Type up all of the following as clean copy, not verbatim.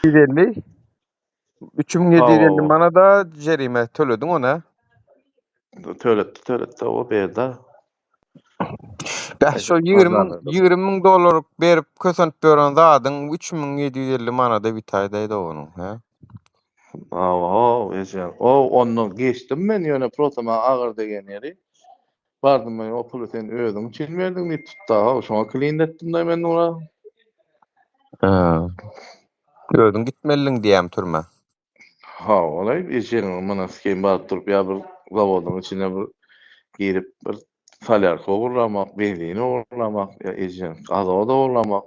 750. 3750 manada jerime tölediň ony. Töletdi, töletdi, o berdi. Bäh, şo 20 20 müň dollar berip kösenip ýören zadyň 3750 manada bitaýdaýdy onuň, hä? Hawa, eje. O ondan geçdim men ýöne prosta maňa agyr degen ýeri. Bardym men o puly sen özüň üçin berdiň diýip tutdy. Ha, şoňa klin etdim-de men ora. Hä. Özüň gitmelidiň diýýämi türmä? Ha, olay ejeňiň mana skeým baryp durup ýa bir zawodyň içine bir girip bir solýarka ogurlamak, benzin ogurlamak, ýa ejeň azot ogurlamak,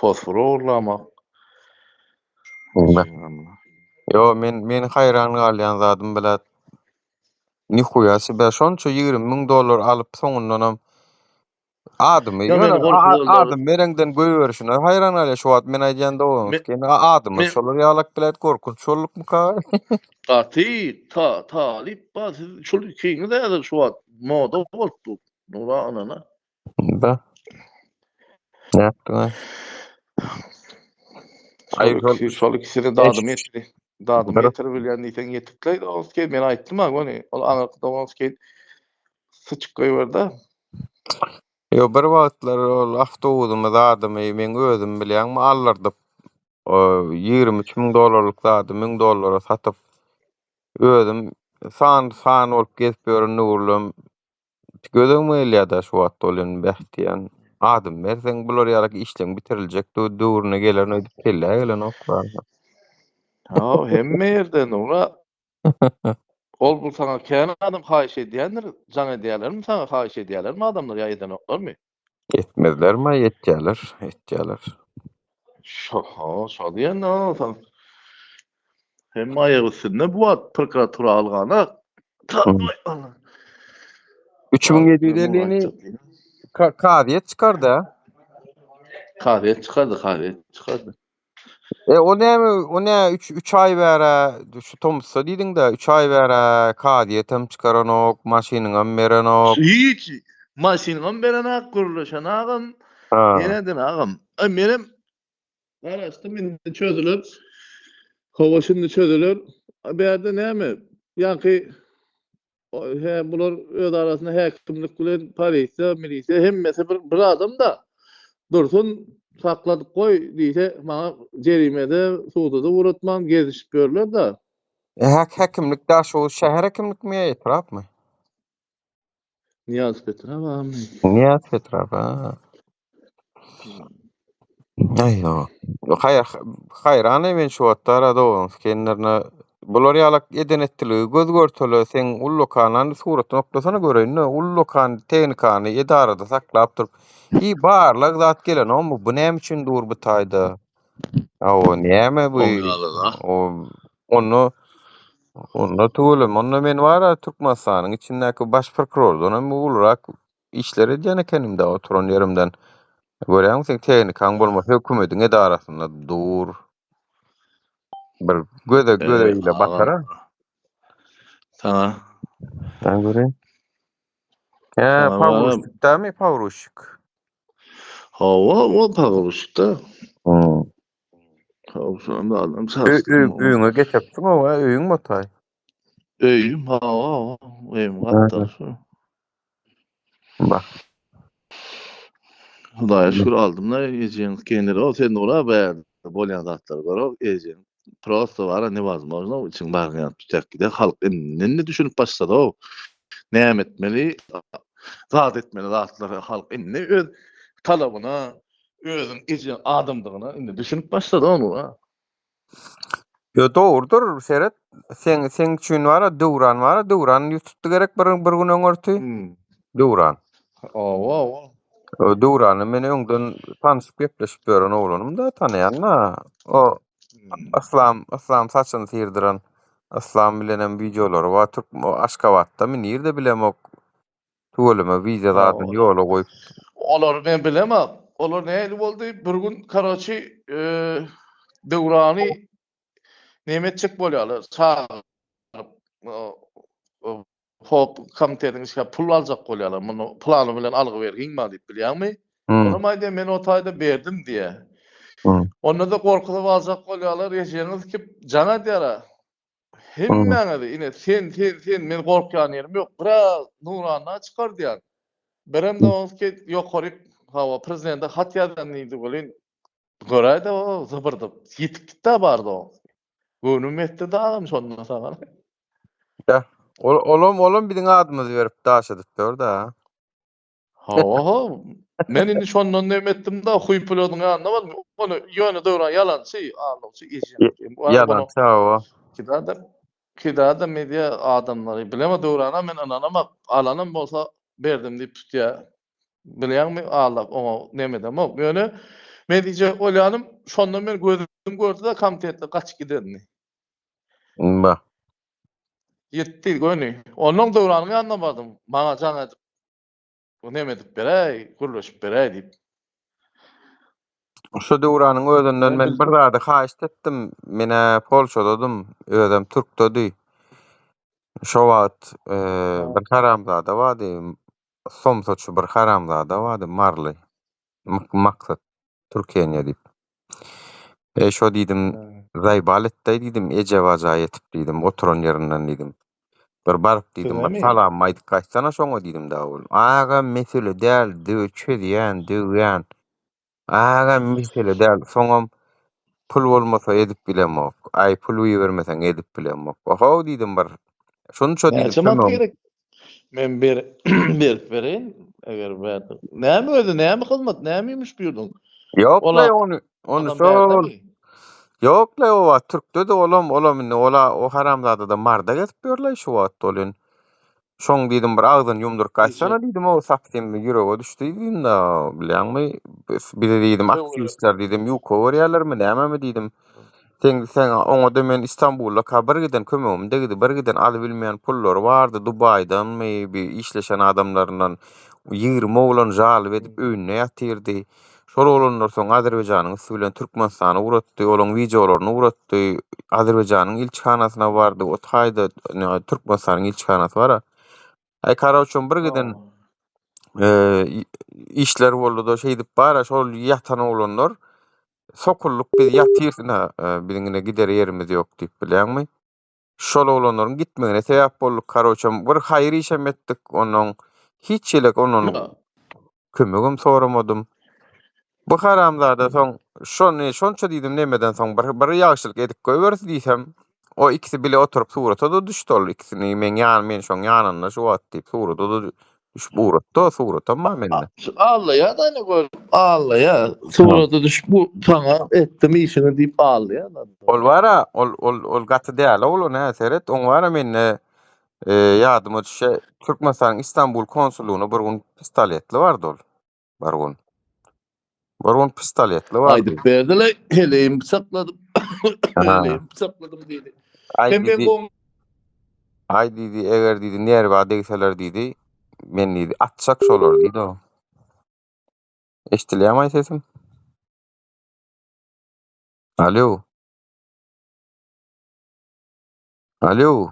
fosfor ogurlamak. Ýo, men men haýran galýan zadym bilet nihuýa sebe şonça 20 müň dollar alyp soňundanam Adymy Ýa meni ýöne gorky adym bereňden goýberişine haýran galýar şu wagt men aýdýan dogruňyz adymyz şolar ýalak bilet gorkunç boldukmyka? Gaty ta talyp bar siz şul ikiňiz häzir şu wagt moda bolup dur Nura anana. Da. Nätdiňaý. Şol ikisi şol ikisini dadymy ýetirdi. Dadymy ýetirip bilýän diýseň ýetirtleý dogrusu men aýtdym a göni ol aňyrky dogrusu Syçyk goýber-de. Ýo bir wagtlar ol awtobuzymy zadymy meň özüm bilýäňmi aldyrdyp 23 müň dollarlyk zady 1000 dollara satyp özüm san san bolup gezip ýören döwürlem göz öňüme gelýärde şu wagt ol indi beh diýýän adym berseň bular ýaly işleň bitiriljek döwrüne gelerin öýdüp kellä gelenok. Haw hemme ýerde Nura Ol bu saňa kän adam haýyş edýändir, jaň edýärlermi saňa haýyş edýärlermi adamlar ýa edenoklarmy? Etmezlermi etýärler, etýärler. Şo, şo diýen o Hemme aýak üstünde bu wagt prokuratura algana. 3750-ni kazyýet çykardy. Kazyýet çykardy, kazyýet çykardy. E o näme, o nä 3 3 aý bäre şu tomusda diýdiň-de, 3 aý bäre kazyýetem çykaranok, maşynyňam berenok. Hiç maşynyňam berenok, gürleşenagam, Ha. ýene-de agam. E menem garaşdym indi çözüler. Hawa şindi çözüler. Bu ýerde näme? Ýaňky He bular öz arasynda häkimlik bilen polisiýa, milisiýa hemmesi bir bir adam-da. Dursun sakladyp goý diýse maňa jerimede, suda-da ugratman gezişip ýörler-de. E häk häkimlik Daşoguz şäher häkimlikmi ýa etrapmy? Nyýazow etrap agam. Nyýazow etrap ha. Aý ýok. Haýran men şu wagtlar dogan kendilerine bular ýalak eden etdiligi göz görtele seň ullakanany suratyny oklasana göreýin-de ullakan tehnikany edarada saklap durup hi barlag zat gelenokmy bu näme üçin dur bu taýda o näme bu o onda onda tüweleme onda men bar-a Türkmenistanyň içindäki baş prokurordan hem ulurak Işler edýän ekenim-dä oturan ýerimden. Görýäňmi seň tehnikaň bolmasa hökümediň edarasynda dur. Bir göze göze ile batar-a. Saňa. Ben göreyim. He, pogruzçik dämi, pogruzçik? Hawa, o pogruzçikda. Hmm. Hawa, şonda adam Öýüňe getiripsiň owa, öýüň botaý. Öýüm, hawa, öýüm gapdal şu. Bak. Hudaýa şükür aldym da ejeň kendir o sen ora bär bolýan zatlary gör o ejeň prosto bara newozmojno içiň bagryň ýanyp tütäp gider halk indi indi düşünip başlady o näme etmeli zat etmeli zatlary halk indi öz talabyna özüň ejeň adamdygyna indi düşünip başlady onu ha. Ýo dogrudyr seret seň seň üçin bara Döwran bara Döwran ýüz tutdy gerek bir bir gün öňürti. Hmm. Döwran. Owa owa. O Döwrany men öňden tanşyp gepleşip ýören oglanym da tanaýan da. O Hmm. Yslam Yslam saçyny syrdyran Yslam bilenem wideolary bar Türk Aşgabatdamy nirde bilemok Tüweleme wiza zadyny ýola goýup. Olary men bilemok. Olar nähili boldy? Bir gün karoçi Döwrany neme etjek bolýarlar, çagyryp hop komitetiň işgäri pul aljak bolýarlar. Muny plany bilen algy bergiň bar diýip bilýäňmi? Olam aýdýar men o taýda berdim diýýär. Onda-da gorkuzyp aljak bolýarlar, ejeňiz kip jaň edýär-ä. Hemmäňizi, ine, sen, sen, sen, men gorkýan ýerim ýok, biraz Nurana çykar diýýän. Birem dost ki ýokaryk, hawa, prezidente hat ýazýan diýdi welin, göräýdä o zybyrdyp, ýitip gitdi-ä bar dost. Göwnüm ýetdi dagam şonda saňa. Ýa, ol, olam, olam biziň adymyzy berip daş edip dur-da. Hawa, hawa. Men indi şondan neme etdim-de, huýpulýodyň ýanyna bardym. Ony ýöne Döwran ýalançy, aldawçy ejem. Ýalançy, hawa. Kidada, kidada media adamlary. Bileme Döwrana men ynanamak. Alanam bolsa berdim diýip tutýar. Bilýäňmi, aldap oňa neme edemok. Ýöne men diýjek bolýanym, şonda men gözüm gördi-de komitetde gaçyp gidenini. Ba. Ýetdi göni. Onnoň Döwranyň ýanyna bardym. Maňa jaň edip, bu neme edip beräý, gürleşip beräý diýip. Şo Döwranyň özünden men bir zady haýyşt etdim. Men-ä Polşadadym, özem Türkdedi. Şo wagt bir haramzada bardy, somsaçy bir haramzada bardy, maryly. Maksat Türkeniýe diýip. Eý şo diýdim, zaýbal etdäý diýdim, eje-baja ýetip diýdim, oturan ýerinden diýdim. Bir baryp diýdim, bir salamymy aýdyp gaýtsana şoňa diýdim dagy ol. Agam mesele däl, çözýän, döwýän. Agam mesele däl, soňam pul bolmasa edip bilemok. Aý pul ibermeseň edip bilemok. Ohow diýdim bir. Şunça diýdim. Näçe manat gerek? Men ber berip bereýin eger bärde. Näme özi näme hyzmat näme imiş bu ýurduň? Ýok le ony ony şol. Ýok le o wagt türkde-de olam olam indi ola o haramzada-da Marda gezip ýörleý şu wagt ol indi. Şoň diýdim bir agzyny ýumduryp gaýtsana diýdim o sapsem ýürege düşdi diýdim da bilýäňmi bize diýdim aktiwistler diýdim ýuka görýärlermi nämemi diýdim. Sen sen oňada men Istanbulda ka bir giden kömegim degdi bir giden alybilmeýän pullary bardy Dubaýdanmy bir işleşen adamlaryndan 20 oglan jalyp edip öýünde ýatyrdy. Şol oglanlar soň Azerbaýjanyň üsti bilen Türkmenistana ugratdy, olaň wideolaryny ugratdy. Azerbaýjanyň ilçihanasyna bardy, o taýda Türkmenistanyň ilçihanasy bar-a. Aý, karoçem bir giden işler boldy-da, şeýdip bar-a şol ýatan oglanlar sokullyk biz ýatyrys ine, biziň ine gider ýerimiz ýok diýip bilýäňmi? Şol oglanlaryň gitmegine sebäp bolduk karoçem bir haýyr işem etdik onnoň hiç ýelek ondan kömegem soramadym. Bu haramzada soň şony şonça diýdim nemeden soň bir bir ýagşylyk edip goýberis diýsem o ikisi bile oturyp surata-da düşdi ol ikisini meň ýan men şoň ýanynda şu wagt diýip surata-da düşüp ugratdy o suratam bar mende. Allaýa-da ine gör allaýa surata düşüp bu saňa etdim işiňi diýip allaýa. Ol bara ol ol ol gaty däli oglan hä seret oň bara mende ýadyma düşýä Türkmenistanyň Istanbul konsullygyna bir gün pistoletli bardy ol. Bir gün. Bir gün pistoletli bardy. Aýdyp berdiler heleýimi pyçakladym. Heleýimi pyçakladym diýdi. Aý diýdi. Aý diýdi, eger diýdi nerwa degseler diýdi, men diýdi atjak şolary diýdi o. Eşdilýärmi aý sesim? Alo. Alo.